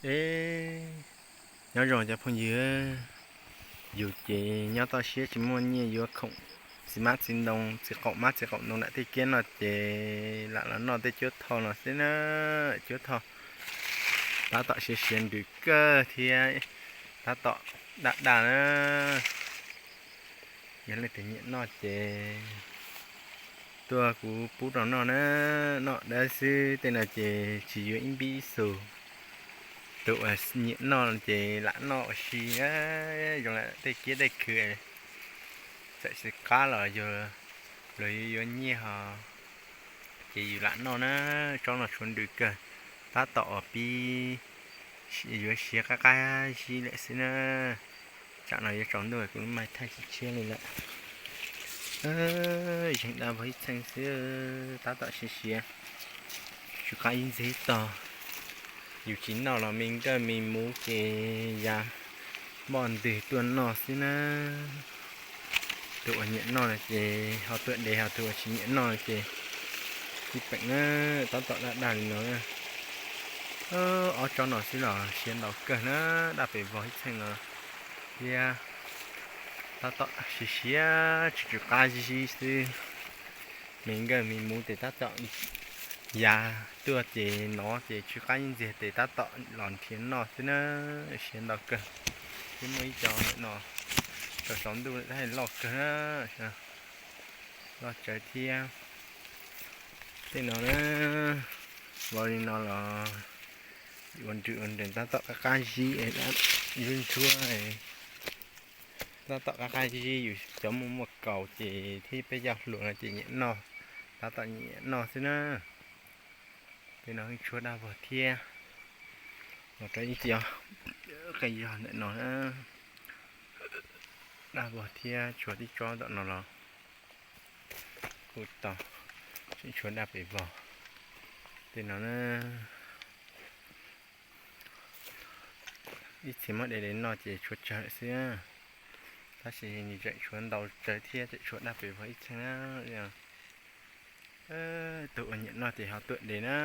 Es, nyob zoo cov phooj ywg, yus ces nyob toj siab tsis muaj nyiaj yuav khoom txiv mab txiv ntoo, txiv qaum mab txiv qaum ntoo nram tej kiab no ces lam los noj tej cuab thoj no xwb na. Cuab thoj tab tom siav siav nrws kawg thiab tab tom daj daj na. Yog leej twg nyiam noj ces tuaj kuv pub rau noj na, noj dawb xwb. Tej no ces tsis yuav ib npib ib xus. Tus uas nyiam noj ces lam noj ua si, zoo li tej kiab tej khw txawm tsis qab los yog luag yuav yuav nyiaj ho ces yus lam noj na. Tsob no tshuav nrws kawg, tab tom uas pib yuav siav qab qab zib lawm xwb na. Tsam no yuav tsaus ntuj kuv lub maij thaij tsis tshiab li lawm. Zeeg daj vog ib txheej xwb, tab tom siav siav, tsw qab ib ntxig tog. Yus tsis noj los me nkawj me muv ces ya npoj ntws tuaj noj xwb na. Tus uas nyiam noj no ces ho tuaj de, ho tus uas tsis nyiam noj no ces tib peem na. Tab tom daj daj li no na. Ob tsob no xwb los siav ntau kawg na, daj pes vog ib txheej no thiab. Tab tom siav siav tsw tsw qab zib xwb. Me nkawj me muv ces tab tom ya tuaj ces nov ces tsw qab ib ntxig ces tab tom los nrhiav noj xwb na. Siav ntau kawg. Twb muaj ib co ntawm no, tsaus tsaus ntuj lawm tab loj kawg na, loj tsawv thiab. Tej no na, vau li no los ua nrws ua nrees tab tom qab qab zib, ntsuab ntsuab, tab tom qab qab zib. Yus cov muaj muaj kaus ces thiab peb cov hluas no ces nyiam noj, tab tom nyiam noj xwb na. Tej no tshuav daj vog thiab. Los rau ib co qe yog ntawm no na, daj vog thiab. Tshuav tib tsob tom no los kuj tau, tseem tshuav daj pes vog. Tej no na, ib txhia muab de de noj ces tshuav tsawg lawm xwb, tab sis nws tseem tshuav ntau tsawv thiab, tseem tshuav daj pes vog ib txheej na. Tus uas nyiam noj ces ho tuaj de na,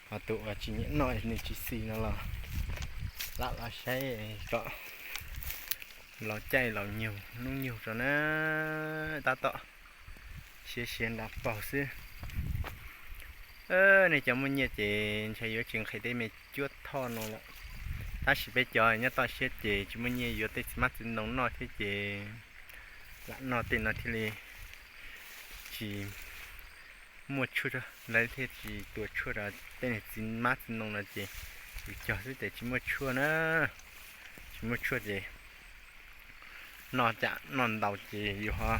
ho tus uas tsis nyiam noj nws tsis xis no los lam los saib tso, los caij los nyug hnub nyug tso na. Tab tom siav siav nrad paug xwb. Nej cov muaj nyiaj ces ntshe yuav tsis nqhis tej me cuab thoj no lawm, tab sis peb cov nyob toj siab ces tsis muaj nyiaj yuav tej txiv mab txiv ntoo noj thiab ces lam noj tej no thiaj li tsis muaj tshuaj, lawv thiaj tsis tua tshuaj rau tej niag txiv mab txiv ntoo no ces yus cog xwb ces tsis muaj tshuaj na. Tsis muaj tshuaj ces noj cam noj ntau ces yus ho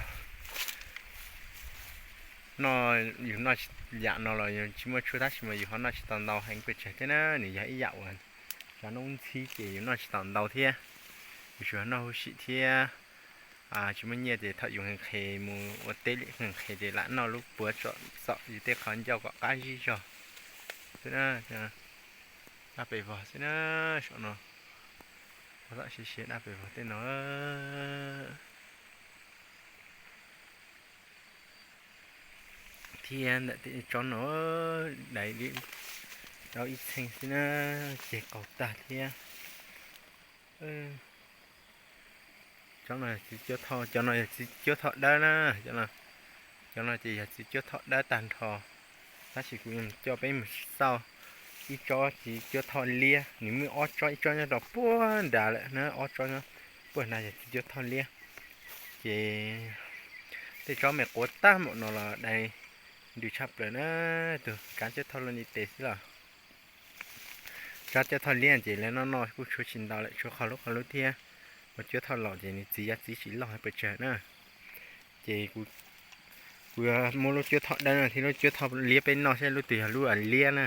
noj, yus noj yam no los yus tsis muaj tshuaj tab sis mas yus ho noj tsis tau ntau heev pes tsawg thiab na. Nws yog ib yam uas cov noob ntxhib ces yus noj tsis tau ntau thiab, yus tsuas noj huv si thiab. Tsis muaj nyiaj ces thaum yus nqhis mus ua teb li nqhis ces lam noj lub puav tsom xom yus tej qhov ncauj kom qab zib zog xwb na. Daj pes vog xwb na, saum no. Tab tom siav siav daj pes vog tej no thiab ntawm tej tsob no, dai dau ib txheej xwb na, ceg qaug tag thiab. Tsob no txiv cuab thoj, cov no yog txiv cuab thoj dawb na. Cov no ces yog txiv cuab thoj dawb tag nrho, tab sis kuv yuav coj peb mus xauj ib tsob txiv cuab thoj liab, nws muaj ob tsob, ib tsob nyob rau puag nrad lawm na, ob tsob nyob puag nrad yog txiv cuab thoj liab. Ces tej tsob me quav tag npaum no los dai nrws tshaj plaws na, tus kav cuab thoj luaj li tes xwb los. Tsob cuab thoj liab ces lawv noj noj kuj tshuav tsis ntau lawm, tshuav qhov lub qhov lub thiab. Ua cuab thoj laus ces nws txiv yog txiv tsis loj pes tsawg na. Ces kuv yuav muab lub cuab thoj dawb no thiab lub cuab thoj liab peb noj saib lub twg yog lub liab na.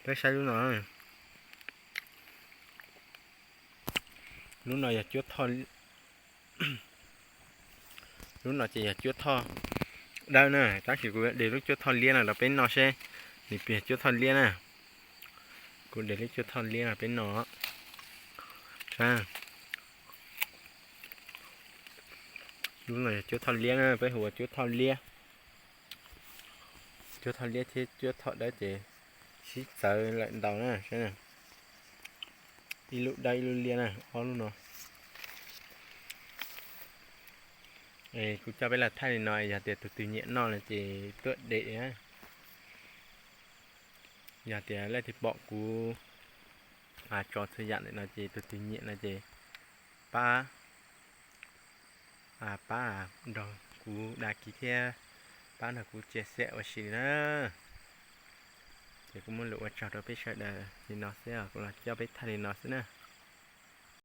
Peb saib lub no. Lub no yog cuab thoj, lub no ces yog cuab thoj dawb na, tab sis kuv de lub cuab thoj liab no rau peb noj seb nws puas yog cuab thoj liab na. Kuv de lub cuab thoj liab no peb noj. Lub no yog cuab thoj liab na, peb hu ua cuab thoj liab. Cuab thoj liab thiab cuab thoj dawb ces Sib txawv lawm ntau na, saib na. Ib lub dawb ib lub liab na, ob lub no. Es kuv coj peb los thaij li no, yog tias tus twg nyiam noj no ces tuaj de na. Yog tias leej twg pom kuv tso txhua yam ntawm no ces tus twg nyiam no ces pab, pab nrog kuv đăng ký thiab pab nrog kuv chia sẻ ua si na. Ces kuv muaj lus ua tsaug rau peb sawv daws li no xwb, kuv los coj peb thaij li no xwb na.